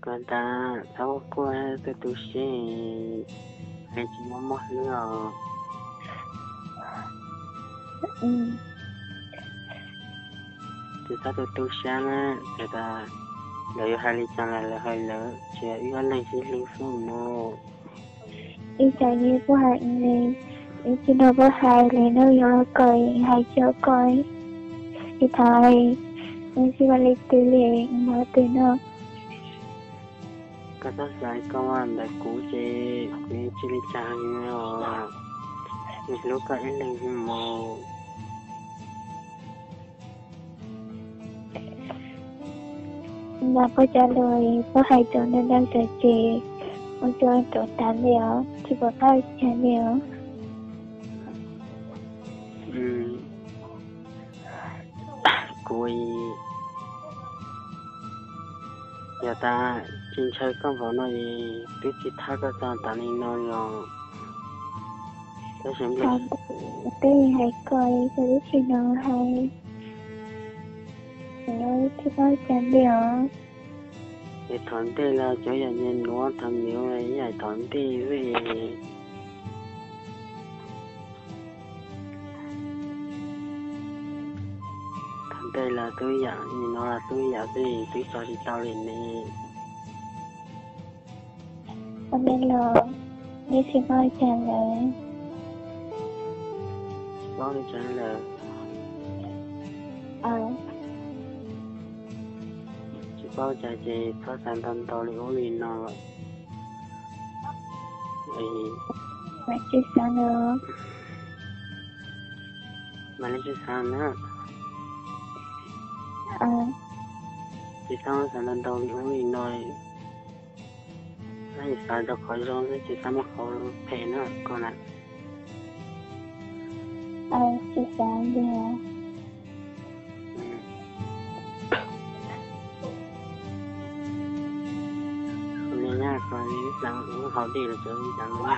Koj tas txhob quaj quaj, tu tu siab, hais tsis mob mob hlwb os. Tsis txhob tu tu siab na, txawm tas lawv yuav hais li cas los lawv hais lawm, tsuas yog wb ob leeg sib hlub xwb mog. Ib tsam yus puab hais li, ib tsam no puab hais li no yus los kawg hais tsis tau koj, ib thaum yus tsis mam li twg li, ib hnub twg no. Koj txhob xav koj ntawm kuv ces kuv yeej tsis li cas li os, yeej hlub koj ib leeg mog. Mas puab cov lus puab hais rau ntawm ntawd ces ua rau kuv tas li os, tsis pom qab ua cas li os. Kuv, yog tas tsis ntshaw koj npaum no es twb tsis thab koj txog tav li no los. Tab sis twb hais koj, koj twb tsis hnov hais, tsis pom qab ua cas li os. Es thaum ntej los cov yam nyuam nuav thaum nyuv yam thaum ntej xwb. Thaum ntej los twb yam li no los twb yam xwb twb tso tsis tau li ne. Ua li los neb tsis pom qab ua cas lawm. Tsis paub li cas lawm. Tsis paub ua cas ces txhob xav ntau ntau li ub li no lawm. Mam li tsis xav na. Tsis txhob xav ntau ntau li ub li no. Xav rau qhov zoo xwb tsis txhob muab qhov phem na koj na. Tsis xav li. Ua li na, koj ib xav ua haus dej los tsuav ib xav no na.